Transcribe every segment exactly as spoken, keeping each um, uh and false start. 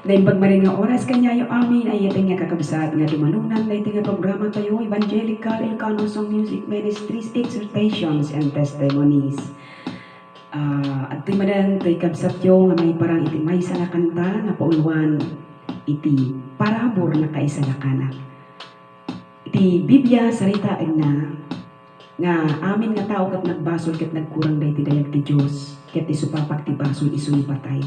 Naimbag manen nga oras kaniayo amin, ay iti nga kakabsat nga dumanunan daytoy nga programa tayo, Evangelical Ilocano Song Music Ministries, Exhortations and Testimonies. Ah, adtoy manen toy kabsatyo nga maiparang iti maysa nga kanta nga pauloan iti Parabur na Kaisalakanak. Iti Biblia, saritaenna nga amin nga tao ket nagbasol ket nagkurang daydi dayag ti Dios, ket isu papak ti basol isu ni patay.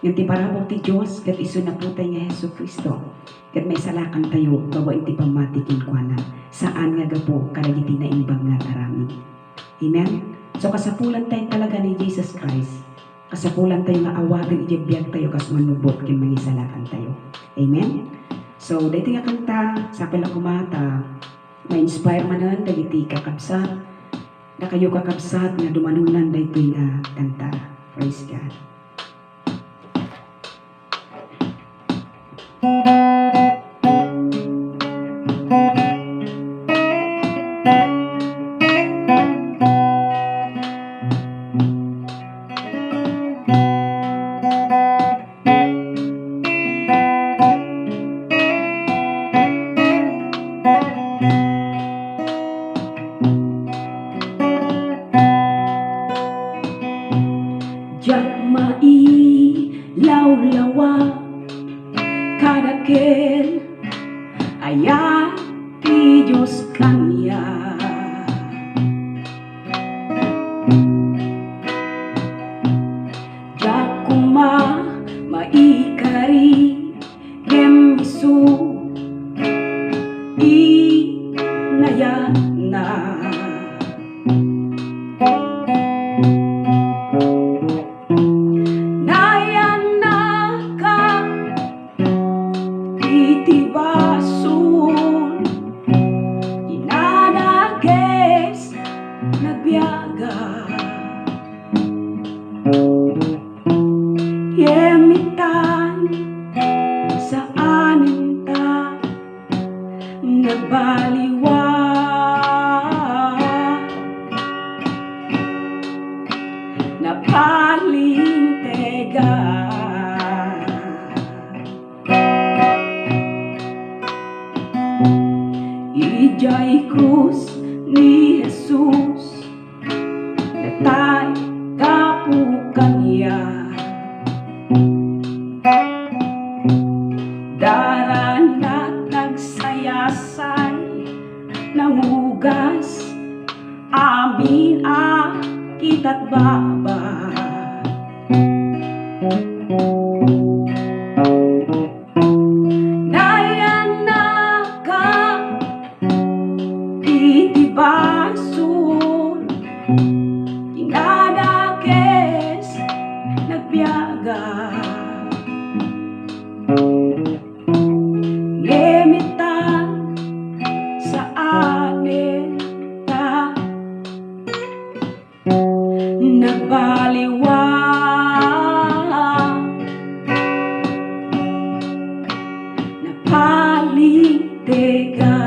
Ngem ti parabur ti Dios ket isu naputay nga Jesu-Cristo, ket maisalakantayo babaen ti pammati kenkuana, saan nga gapu kadagiti naimbag nga aramid. Amen? So, kasapulantayo talaga ni Jesus Christ. Kasapulantayo nga awaten idiay biagtayo kas mannubbot ken mangisalakantayo. Amen? So, daytoy nga kanta, sapay la koma ta ma-inspire manen dagiti kakabsat, dakayo kakabsat nga dumanunan daytoy nga kanta. Praise God. Diak mailawlawa kada kel ayat ti Dios kaniak. Diak koma maikari, ngem isu inayatna. Nayannaka iti basol, inadakes nagbiaga. Yemitan, saanen ta nagbaliwa, napalintega. Idiay krus ni Jesus, natay gapu kaniak. Daranak nagsayasay, nangugas, amin a kitat baba. Nayannaka iti basol, inadakes nagbiaga. Ngem ita, saanen ta nagbaliwa, napalintega.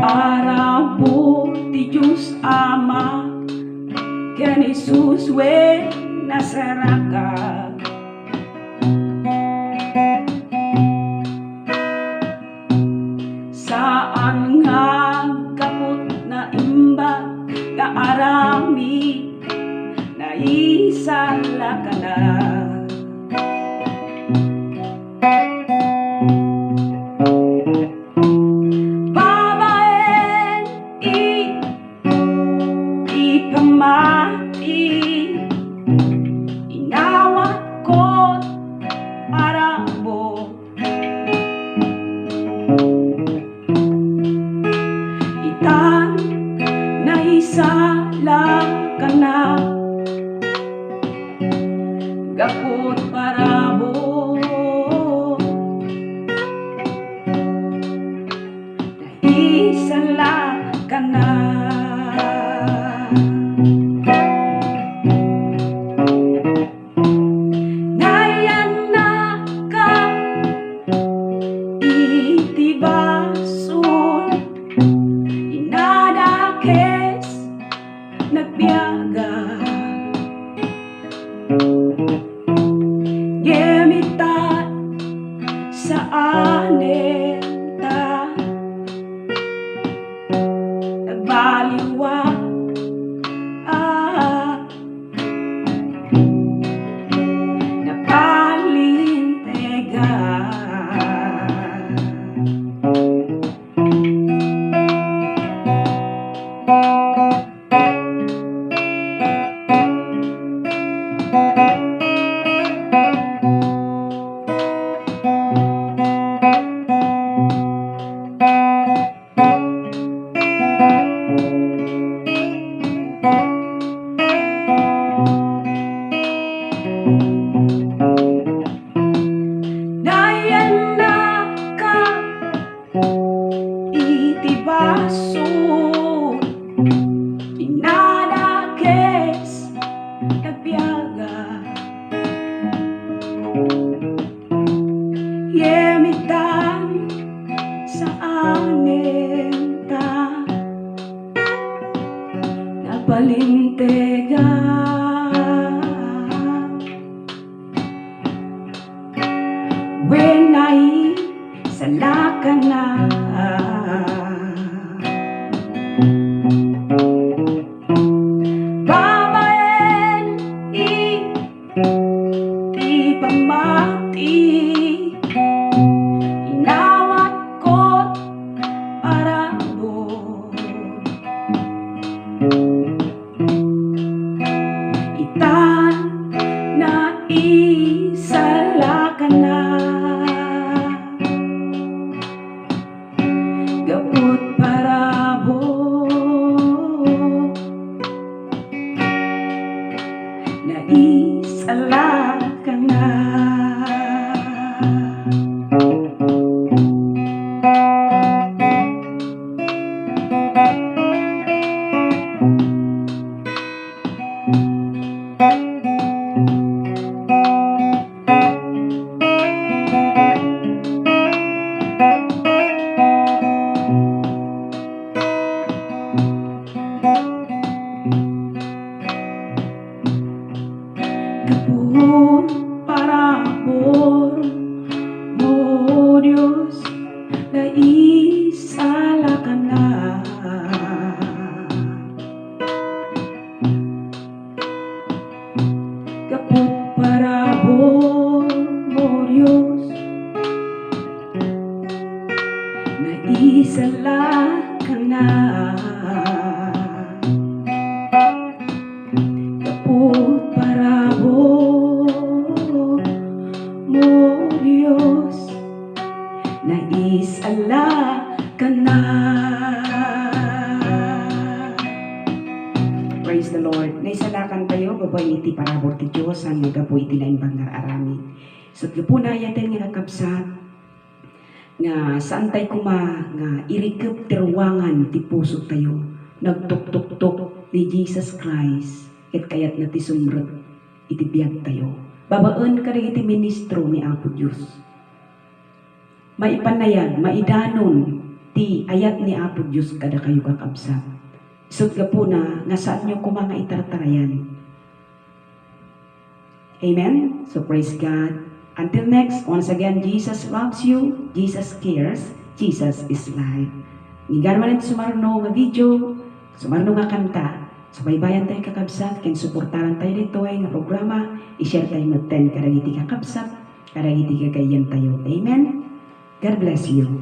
Parabur ti Dios Ama ken Jesus wen nasaraka. Saan nga gapu ta naimbag nga aramid, naisalakanak. Babaen ti ipammati, inawatko parabur. Itan, naisalakanak gapu ta parabur Salakana. Babaen iti pammati, inawat ko parabur. Itan naisalakana gapu't parabur. Naisalakana. Gapu't parabur mo, Dios, naisalakana. Gapu't parabur mo, Dios, naisalakana. Gapu't parabur mo, Dios, naisalakana. Praise the Lord. Naisalakan tayo babaen iti parabur ti Dios, saan nga gapu iti naimbag nga ar-aramid. Ket gapuna, ayaten nga kakabsat, nga saan tay koma nga irikep ti ruangan ti puso tayo. Nagtuktuktok ni Jesus Christ, ket kayatna ti sumrek iti biag tayo. Babaen kadagiti ministro ni Apo Dios. Maipanayag, maidanon ti ayat ni Apo Dios kadakayo, kakabsat. Isut' gapuna nga saanyo koma nga itartarayan. Amen? So praise God. Until next, once again, Jesus loves you, Jesus cares, Jesus is life. Ngarud manen ti sumaruno nga video, sumaruno nga kanta, subaybayan tayo, kakabsat, ken suportaran tayo ditoy nga programa, i-share tayo metten kadagiti kakabsat, kadagiti gagayyem tayo. Amen? God bless you.